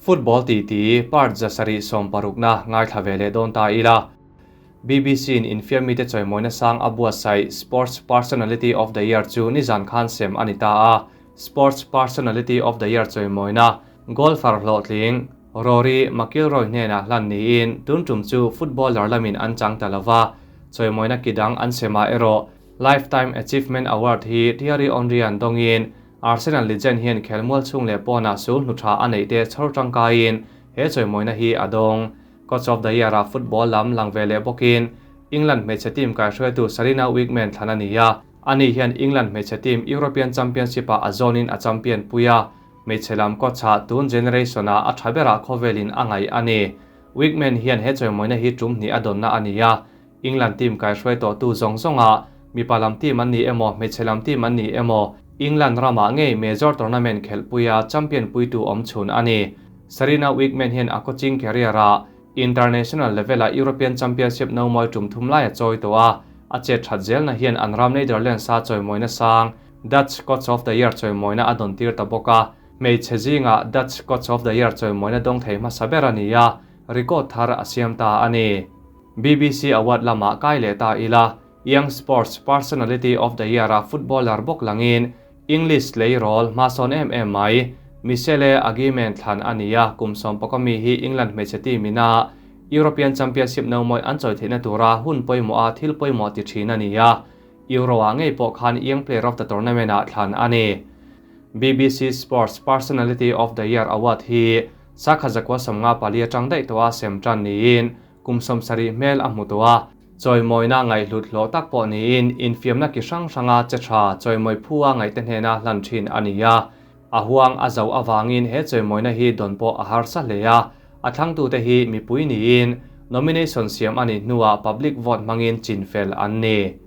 Football titi part 760na ngaithla ve leh dawn ta ila. BBC-in infiammi te chawimawina sang a buatsaih Sports Personality of the Year chu nizan khan sem a ni ta a. Sports Personality of the Year chawimawina golfer hlawhtling Rory McIlroy hnenah hlan niin tun tum chu footballer lamin an chang ta lova, chawimawina ki dang an semah erawh Lifetime Achievement Award hi Thierry Henry an dawngin Arsenal legend hian khelmual chhung leh pawnah sul hnu tha a neih te chhawr tangkaiin he chawimawina hi a dawng. Coach of the Year-ah football lam lang ve leh bawkin England hmeichhe team kaihruaitu Sarina Wiegman thlan a ni a, ani hian England hmeichhe team European Championship-ah a zawnin a champion pui a, hmeichhe lam coach-ah tun generation-ah a tha berah khawvelin a ngaih a ni. Wiegman hian he chawimawina hi tum hnih a dawnna a ni a, England team kaihruai tawhtu zawng zawngah mipa lam team an ni emaw hmeichhe lam team an ni emaw England ramah ngei major tournament khelhpuia champion puitu awm chhun a ni. Sarina Wiegman hian a coaching career-ah international level-ah European Championship no mawi tum thum lai a chawi tawh a, a chet that zelna hian an ram Netherlands-a chawimawina sang Dutch Coach of the Year chawimawina a dawn tir ta bawk a, hmeichhe zingah Dutch Coach of the Year chawimawina dawng thei hmasa ber a ni a, record thar a siam ta a ni. BBC Award lamah kai leh ta ila, Young Sports Personality of the Year-a footballer bawk langin English lei rawl hmasawn em em mai Michele Agyemang thlan a ni a, kum sawmpaka mi hi England hmeichhe team ina European Championship no mawi an chawi theihna tura hun pawimawha thil pawimawh ti thin a ni a, Euro-ah ngei pawh khan Young Player of the Tournament-ah thlan a ni. BBC Sports Personality of the Year Award hi sakha 154 atang daih tawha sem tan niin kum 70 hmel a hmu tawh a, chawimawina ngaihhlut hlawh tak pawh niin infiamna ki hrang hranga che tha chawimawi phu a ngaihte hnena hlan thin a ni a. A huang a zo avangin he chawimawina hi dawn pawh a harsa hle a, a thlangtute hi mipui niin nomination siam a nih hnuah public vote hmangin chinfel an ni.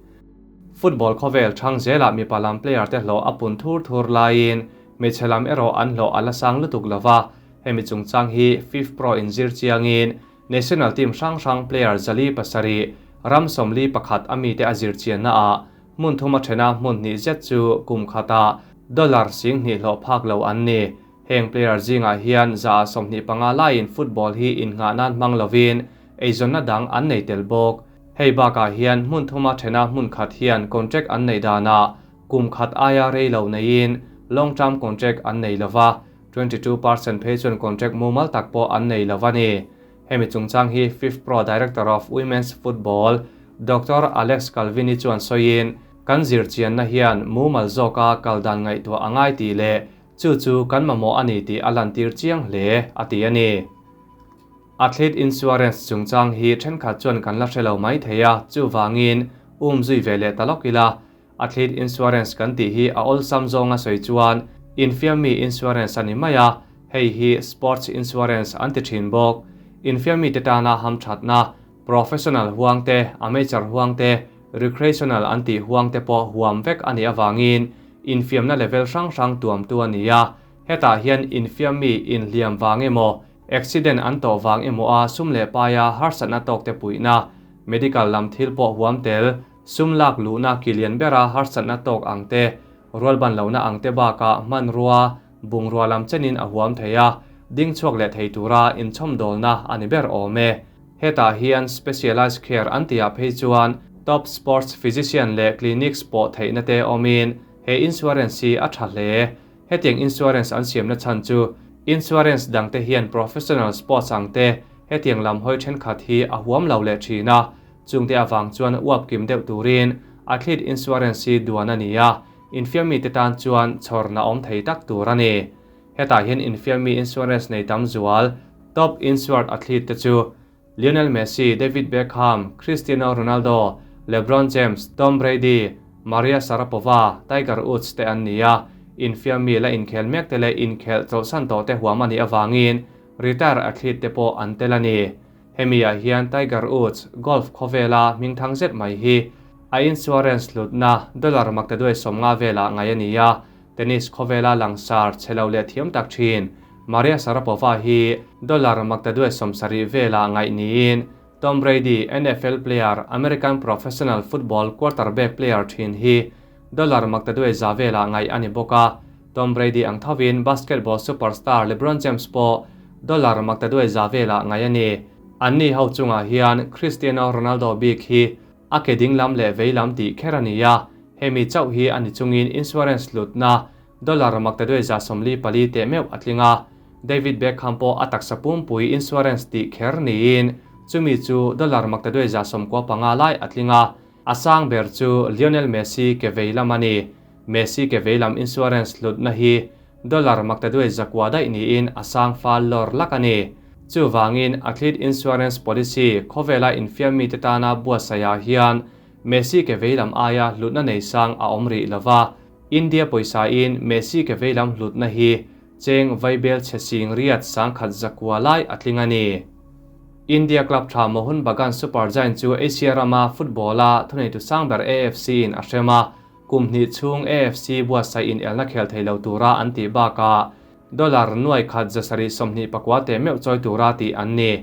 Football khawvel thang zelah mipa lam player te hlawh a pun thur thur laiin hmeichhe lam erawh an hlawh a la sang lutuk lova, hemi chungchang hi FIFPro inzir chiangin National team hrang hrang player 407, ram 41 a mite a zir chianna ah hmun thum a thena hmun hnih zet chu kum khatah dollar 2000 hlawh phak lo an ni. Heng player zingah hian 25% laiin football hi innghah nan hmang lovin eizawnna dang an nei tel bawk. Hei bakah hian hmun thum a thena hmun khat hian contract an nei danah kum khat aia rei lo neiin long term contract an nei lova, 22% phei chuan contract mumal tak pawh an nei lo a ni. Hemi chungchang hi FIFPro Director of Women's Football Doctor Alex Calvini chuan sawiin, Kan zir chianna hian mumal zawka kal dan ngaihtuah a ngai tih leh chu chu kan mamawh a ni tih a lantir chiang hle, a ti a ni. Athlete insurance chungchang hi thenkhat chuan kan la hre lo mai thei a, chuvangin um zui ve leh ta lawk ila. Athlete insurance kan tih hi a awlsam zawnga sawi chuan infiammi insurance a ni mai a, hei hi sports insurance an ti thin bawk. Infiammi te tana hamthatna, professional huang te, amateur huang te, recreational an tih huang te pawh huam vek a nih avangin infiamna level hrang hrang tuamtu a ni a, hetah hian infiammi inhliam vang emaw, accident an tawh vang emaw a sum leh paia harsatna tawk te puihna, medical lam thil pawh huam tel, sum lak luhna kilian bera harsatna tawk ang te, rualban lohna ang te bakah hmanrua, bungrua lam chenin a huam thei a, ding chhuak leh thei tura inchhawmdawlna a ni ber awm e. Hetah hian specialized care an tihah phei chuan top sports physician leh clinics pawh theihna te awmin he insurance hi a tha hle. Hetiang insurance an siamna chhan chu insurance dangte hian professional sports ang te hetiang lam hawi thenkhat hi a huam lo leh thin a, chungte avang chuan uap kim deuh turin athlete insurance hi duan a ni a, infiammi te tan chuan chhawrna awm thei tak tur a ni. Hetah hian infiammi insurance nei tam zual top insured athlete te chu Lionel Messi, David Beckham, Cristiano Ronaldo, LeBron James, Tom Brady, Maria Sharapova, Tiger Woods te an ni a, infiammi la inkhel mek te leh inkhel chawlhsan tawh te huam a nih avangin retire athlete te pawh an tel a ni. Hemi ah hian Tiger Woods golf khawvela hmingthang zet mai hi a insurance hlutna dollar 150 velah ngai a ni a, tennis khawvela langsar che lo leh thiam tak thin Maria Sharapova hi dollar 170 velah ngaih niin Tom Brady NFL player American professional football quarterback player thin hi dollar 100 velah ngaih a ni bawk a, Tom Brady ang thovin basketball superstar LeBron James pawh Dollar maktaduai za velah ngaih a ni. Anni ho chungah hian Cristiano Ronaldo bik hi a ke ding lam leh vei lam tih kher a ni a, hemi chauh hi a ni chungin insurance hlutna dollar maktaduai 44 teh meuh a tling a. David Beckham pawh a taksa pumpui insurance tih kher niin chumi chu dollar maktaduai 95 lai a tling a. A sang ber chu Lionel Messi ke vei lam a ni. Messi ke vei lam insurance hlutna hi Dollar maktaduai zakua daih niin a sang fal lawr lak a ni. Chuvangin Athlete Insurance Policy khawvela infiam mite tana buatsaihah hian Messi ke veilam aia hlutna nei sang a awm rih lova. India pawisain Messi ke veilam hlutna hi cheng vaibel chhe sing riat sangkhat zakua lai a tling a ni. India club tha Mohun Bagan Super Giant chu Asia rama football-a thuneitu sang ber AFC-in a hrem a. Kum hnih chhung AFC buatsaih inelna khel thei lo tura an tih bakah dollar nuai khat 724 teh meuh chawi tura tih an ni.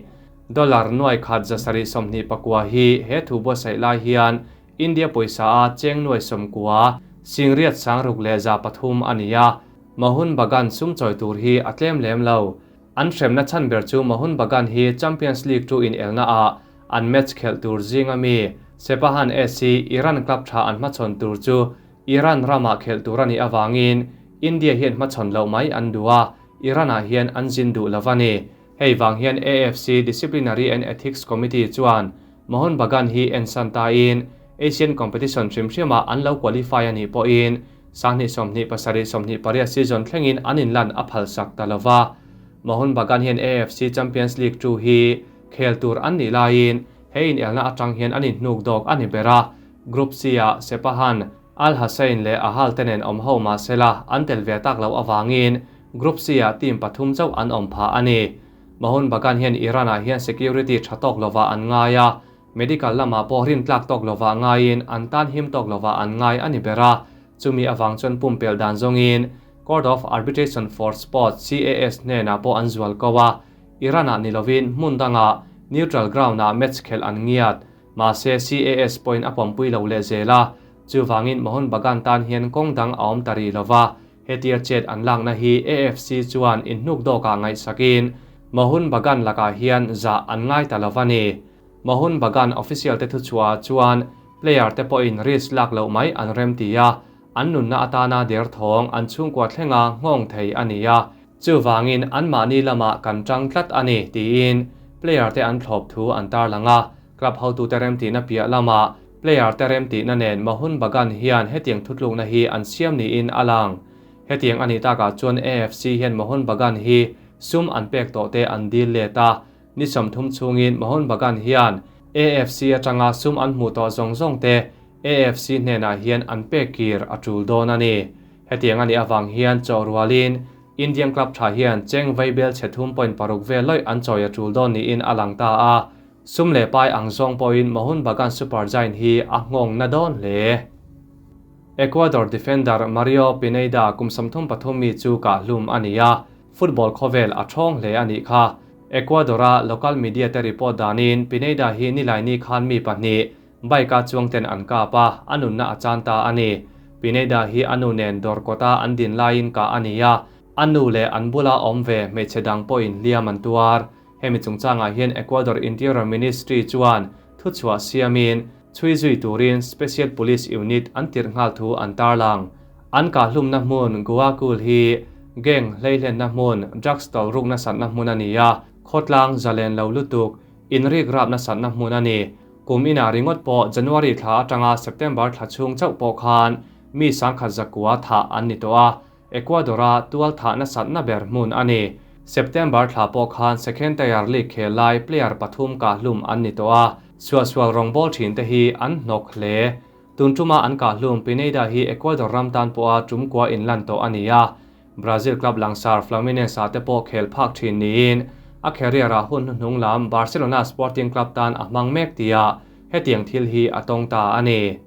Dollar nuai khat 724 hi he thu buatsaih lai hian India pawisa a cheng nuai 90 singriat sangruk leh 300 a ni a. Mohun Bagan sum chawi tur hi a tlem lem lo. An hremna chhan ber chu Mohun Bagan hi Champions League 2 inelna ah an match khelh tur zinga mi Sepahan SC Iran club tha an hmachhawn tur chu Iran ramah khelh tur a nih avangin India hian hmachhawn loh mai an duh a, Iran-ah hian an zin duh lo a ni. Hei vang hian AFC Disciplinary and Ethics Committee chuan Mohun Bagan hi ensan tain Asian competition hrim hrimah an lo qualify a nih pawhin 2027 28 season thlengin an inlan a phalsak ta lo va. Mohun Bagan hian AFC Champions League 2 hi khel tur an nih laiin he inelna atang hian an inhnuk dawk a ni ber a. Group C-ah Sepahan, Al Hussein leh Ahal te nen awm ho mah sela an tel ve tak loh avangin Group C-ah team pathum chauh an awm phah a ni. Mohun Bagan hian Iran-ah hian security tha tawk lovah an ngai a, medical lamah pawh rin tlak tawk lovah ngaiin an tan him tawk lovah an ngai a ni ber a. Chumi avang chuan pumpelh dan zawngin Court of Arbitration for Sport, CAS, hnenah pawh an zual ko a. Iran-ah ni lovin hmun dangah neutral ground-ah match khelh an ngiat. Mahse CAS pawhin a pawmpui lo leh zel a, chuvangin Mohun Bagan tan hian kawng dang a awm ta rih lova, hetia chet an lakna hi AFC chuan inhnuk dawkah ngaihsakin Mohun Bagan lakah hian zah an ngai ta lova ni. Mohun Bagan official te thuchhuah ah chuan player te pawhin risk lak loh mai an rem ti a, an nunna atana derthawng an chhungkua thlenga nghawng thei a ni a. Chuvangin anmahni lamah kan tang tlat a ni, tiin player te an thlawp thu an tarlang a. Club hotute remtihna piah lamah player te remtihna nen Mohun Bagan hian hetiang thutlukna hi an siam niin a lang. Hetiang a nih takah chuan AFC hian Mohun Bagan hi sum an pek tawh te an dil let a. Ni 30 chhungin Mohun Bagan hian AFC atanga sum an hmuh tawh zawng zawng te AFC hnenah hian an pek kir a tul dawn a ni. Hetiang a nih avang hian chaw rualin Indian club tha hian cheng vaibel chhe 3.6 vel lawih an chawi a tul dawn niin a lang ta a. Sum leh pai ang zawng pawhin Mohun Bagan Super Giant hi a nghawng na dawn hle. Ecuador defender Mario Pineida kum 33 mi chu kah hlum a ni a, football khawvel a thawng hle a nih kha. Ecuador-a local media te report danin Pineida hi nilaini khan mi pahnih bike-a chuangten an kap a, a nunna a chan ta a ni. Pineida hi a nu nen dawr kawta an din laiin kah a ni a, a nu leh an bula awm ve hmeichhe dang pawhin hliam an tuar. Hemi chungchangah hian Ecuador Interior Ministry chuan thuchhuah siamin chhui zui turin Special Police Unit an tirh nghal thu an tarlang. An kah hlumna hmun Guayaquil hi gang hleihlenna hmun, drugs tawlrukna satna hmun a ni a, khawtlang zalen lo lutuk, inrik rapna satna hmun a ni. Kum inah ringawt pawh January thla atanga September thla chhung chauh pawh khan mi sangkhat zakua thah an ni tawh a, Ecuador-a tual thahna satna ber hmun a ni. September thla pawh khan second tier league khel lai player pathum kah hlum an ni tawh a, suahsual rawngbâwl ṭhinte hi an hnawk hle. Tun ṭuma an kah hlum Pineda hi Ecuador ram tan pawha ṭum kua inlan tawh a ni a, Brazil club langsar Fluminense-ah te pawh khel phak ṭhin niin a career-ah hun hnuhnung lam Barcelona Sporting Club tan a hmang mek tia hetiang thil hi a tawng ta a ni.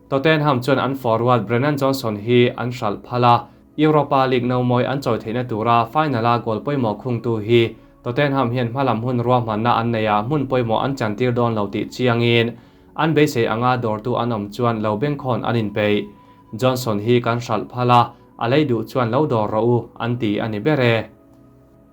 Tottenham chuan an forward Brennan Johnson hi an hralh phal a, Europa League no mawi an chawi theihna tura final-a goal pawimawh khungtu hi Tottenham hian hmalam hun ruahmanna an nei a, hmun pawimawh an chantir dawn lo tih chiangin an beisei anga dawrtu an awm chuan lo bengkhawn an inpeih. Johnson hi kan hralh phal a, a lei duh chuan lo dawr rawh u, an ti a ni ber e.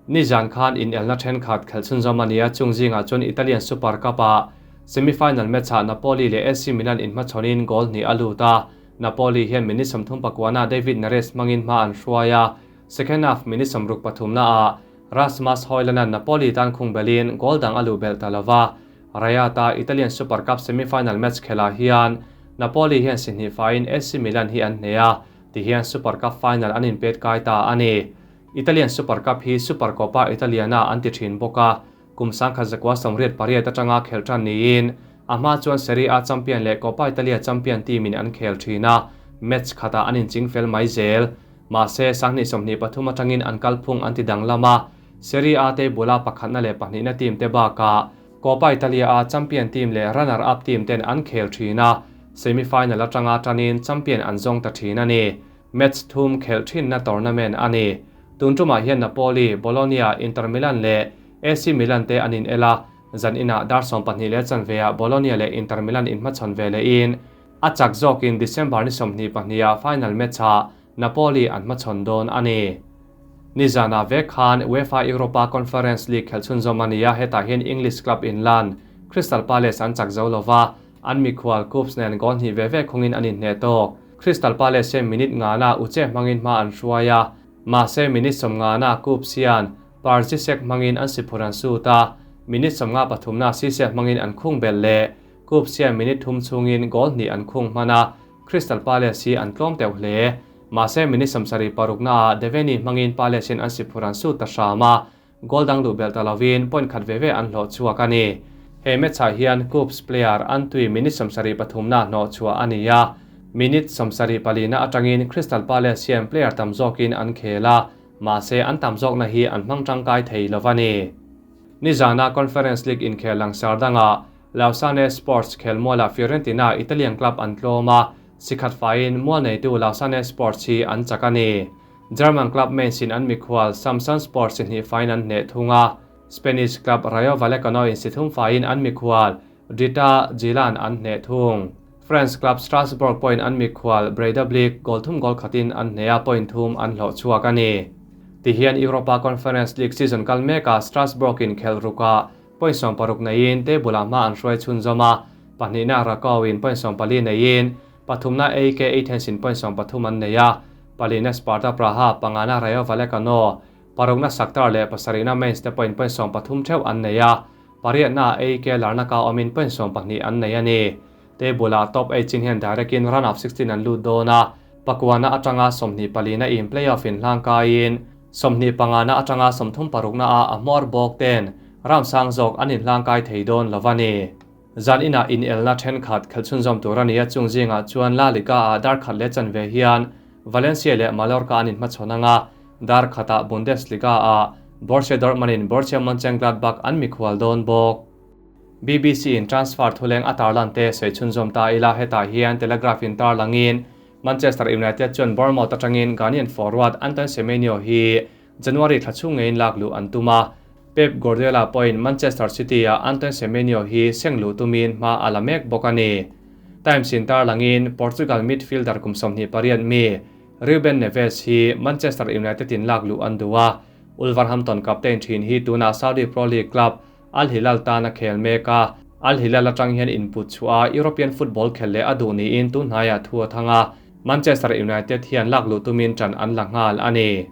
Nizan khan inelna thenkhat khelh chhunzawm a ni a, chung zingah chuan Italian Super Cup-ah semi-final match-ah Napoli leh AC Milan inhmachhawnin goal hnih a lut a, Napoli hian minute 34-ah David Neres hmangin hma an hruai a, second half minute 63-ah Rasmus Hojlund-a'n Napoli tan khung belhin goal dang a luh belh ta lo va, Rayata Italian Super Cup semi-final match khelhah hian Napoli hian si hnih faiin AC Milan hi an hneh a, tihian Super Cup final an inpet kai ta a ni. Italian Super Cup hi Supercoppa Italiana an ti thin bawk a, kum 1988 atanga khelh tan niin a hma chuan Serie A champion leh Coppa Italia champion team in an khel thin a, match khatah an inching fel mai zel. Mahse, 2023 atangin an kalphung an ti danglam a, Serie A te bula pakhatna leh pahnihna team te bakah Coppa Italia a champion team leh runner-up team ten an khel thin a, semi-final atanga tanin champion an zawng ta thin a ni. Match thum khelh thinna tournament a ni. Tun tumah hian Napoli, Bologna, Inter Milan leh AC Milan te an inel a, zan inah dar 12 leh chanveah Bologna leh Inter Milan inhmachhawn ve lehin a chak zawkin December ni 22 ah final match-ah Napoli an hmachhawn dawn a ni. Nizanah vek khan UEFA Europa Conference League khelh chhunzawm a ni a, hetah hian English club inlan Crystal Palace an chak zo lova, an mikhual Cubs nen goal hnih ve ve khungin an inhneh tawk. Crystal Palace hian minute ngana Uche hmangin hma an hruai a, mahse minute 50 na Cubs hian Parzyszek hmangin an si phur an sut a, minute 53 na Cisse hmangin an khung belh leh. Cubs hian minute thum chhungin goal hnih an khung hman a, Crystal Palace hi an tlawm teuh hle. Mahse minute 76 naah Devaney hmangin Palace hian an si phur an sut ta hram a, goal dang luh belh ta lovin point khat ve ve an hlawh chhuak a ni. He match-ah hian Cubs player Antwi minute 73 na hnawh chhuah a ni a, minute 74 na atangin Crystal Palace hian player tam zawkin an khel a, mahse an tam zawkna hi an hmang tangkai thei lo a ni. Nizana Conference League inkhel langsar dangah Lausanne Sports khelmualah Fiorentina Italian club an tlawm a, sikhat faiin mual neitu Lausanne Sports hi an chak a ni. German club Mainz in an mikhual Samsun Sports si hnih faiin an hneh thung a, Spanish club Rayo Vallecano in si thum faiin an mikhual Drita Gjilan an hneh thung. French club Strasbourg pawhin an mikhual Breidablik goal thum goal khatin an hneh a, point thum an hlawh chhuak a ni. Tihian Europa Conference League season kal mekah Strasbourg in khelh rukah point 60 neiin table-ah hma an hruai chhunzawm a, pahnihna Rakow in point 14 neiin pathumna AEK Athens in point 13 an nei a, palina Sparta Praha, pangana Rayo Vallecano, parukna Shakhtar leh pasarihna Mainz te point point 13 theuh an nei a, pariatna AEK Larnaca awmin point 12 an nei a ni. Table-ah top 8 chin hian direct in round of 16 an lut dawn a, pakuana atanga 24 na in playoff in hlangkaiin 25 na atanga 36 na a a hmawr bawk ten round sang zawk an inhlangkai thei dawn lo a ni. Zan inah inelna thenkhat khelh chhunzawm tur a ni a, chung zingah chuan La Liga ah dar khat leh chanve hian Valencia leh Mallorca an inhmachhawn anga, dar khatah Bundesliga ah Borussia Dortmund in Borussia Mönchengladbach an mikhual dawn bawk. BBC in transfer thuleng a tarlan te sawi chhunzawm ta ila, hetah hian Telegraph in tarlangin Manchester United chuan Bournemouth atangin Ghanaian forward Antoine Semenyo hi January thla chhung ngeiin lak luh an tum a, Pep Guardiola pawhin Manchester City-ah Antoine Semenyo hi seng luh tumin hma a la mek bawk a ni. Times in tarlangin Portugal midfielder kum 28 mi Ruben Neves hi Manchester United in lak luh an duh a, Wolverhampton captain thin hi tunah Saudi Pro League club Al Hilal tan a khel mek a, Al Hilal atang hian input chhuah a European football khel leh a duh niin tunhnaiah thu a thang a, Manchester United hian lak luh tumin tan an la nghal a ni.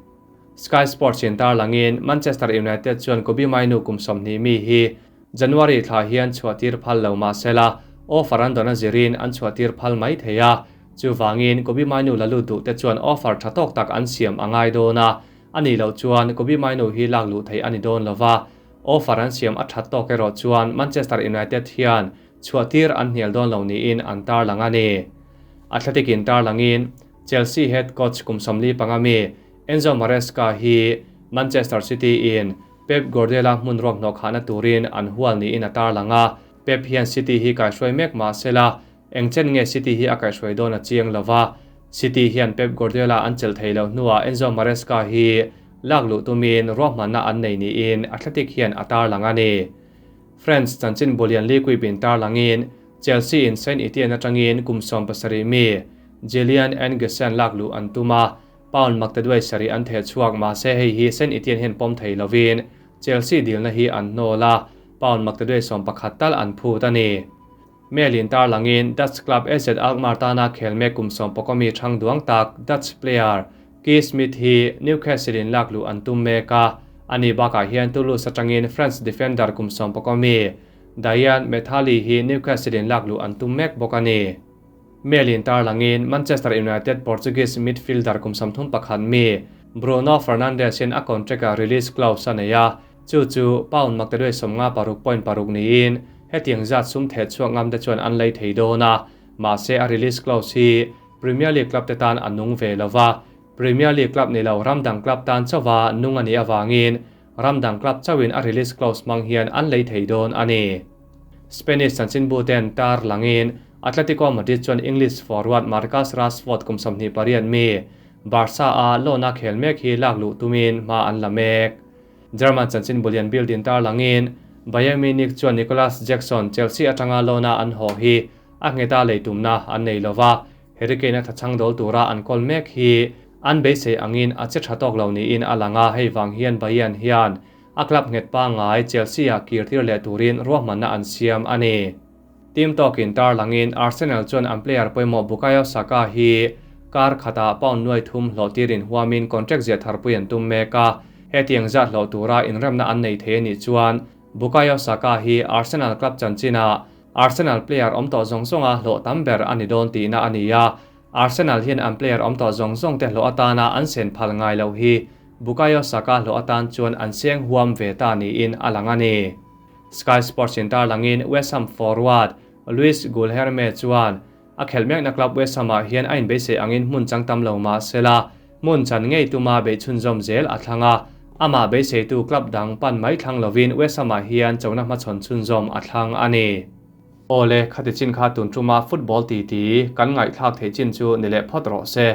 Sky Sports in tarlangin Manchester United chuan Kobbie Mainoo kum 20 mi hi January thla hian chhuahtir phal lo mahsela offer an dawn a zirin an chhuahtir phal mai thei a, chuwangin Kobbie Mainoo la lut duh te chuan offer tha tawk tak an siam a ngai dawn a, ani lo chuan Kobbie Mainoo hi lak luh thei a ni dawn lova, offer an siam a that tawk erawh chuan Manchester United hian chhuahtir an hnial dawn lo niin an tarlang a ni. Athletic in tarlangin Chelsea head coach kum 45 mi Enzo Maresca hi Manchester City in Pep Guardiola hmun ruak hnawh khahna turin an hual niin a tarlang a, Pep hian City hi kaihruai mek mahsela engchen nge City hi a kaihruai dawn a chiang lova, City hian Pep Guardiola an chelh thei lo hnuah Enzo Maresca hi lak luh tumin ruahmanna an nei niin Athletic hian a tarlang a ni. French chanchin bulian Liquip in tarlangin Chelsea in Saint Etienne atangin kum 17 mi Julian Nagelsmann lak luh an tum a, Pound maktaduai sarih an theh chhuak mahse hei hi Saint Etienne hian pawm thei lovin Chelsea dilna hi an hnawl a, pound maktaduai 11 tal an phut a ni. Mail in tarlangin Dutch club AZ Alkmaar tana khel mek kum 15 mi thang duang tak Dutch player Keith Smith hi Newcastle in lak luh an tum mek a, ani bakah hian Toulouse atangin France defender kum 15 mi Dayann Methalie hi Newcastle in lak luh an tum mek bawk a ni. Mail in tarlangin Manchester United Portuguese midfielder kum 31 mi Bruno Fernandes in a contract a release clause a nei a, chu chu pound maktaduai 56.6 niin hetiang zat sum theh chhuak ngam te chuan an lei thei dawn a, mahse a release clause hi Premier League club te tan a nung ve lova, Premier League club ni lo ramdang club tan chawa nung a nih awangin ramdang club chawin a release clause hmang hian an lei thei dawn a ni. Spanish chanchinbu ten tar langin Atletico Madrid chuan English forward Marcus Rashford kum 28 mi Barca a loan-a khel mek hi lak luh tumin hma an la mek. German chanchinbu lian Bild in tar langin Bayern Munich chuan Nicolas Jackson Chelsea atanga loan-a an haw hi a ngheta lei tumna an nei lova, Harry Kane a thachang dawl tura an kawl mek hi an beisei angin a che tha tawk lo niin a lang a, hei vang hian Bayern hian a club nghet pangngai Chelsea ah kir tir leh turin ruahmanna an siam a ni. Team tawkin tar langin Arsenal chuan an player pawimawh Bukayo Saka hi kar khatah pound nuai thum hlawh tirin huamin contract ziah tharpui an tum mek a, hetiang zat hlawh tura inremna an nei thei a nih chuan Bukayo Saka hi Arsenal club chanchinah Arsenal player awm tawh zawng zawnga hlawh tam ber a ni dawn tihna a ni a, Arsenal hian an player awm tawh zawng zawng te hlawh atana an sen phal ngai loh hi Bukayo Saka hlawh atan chuan an seng huam ve ta niin a lang a ni. Sky Sports in tarlangin West Ham forward Luis Guilherme chuan a khelh mekna club West Ham ah hian a inbeisei angin hmun chang tam lo mah sela, hmun chan ngei tuma beih chhunzawm zel a thlang a, amah beiseitu club dang pan mai thlang lovin West Ham ah hian chona hmachhawn chhunzawm a thlang a ni. Awle, khati chin kha tun tuma football titi kan ngaihthlak theih chin chu ni leh phawt rawh se.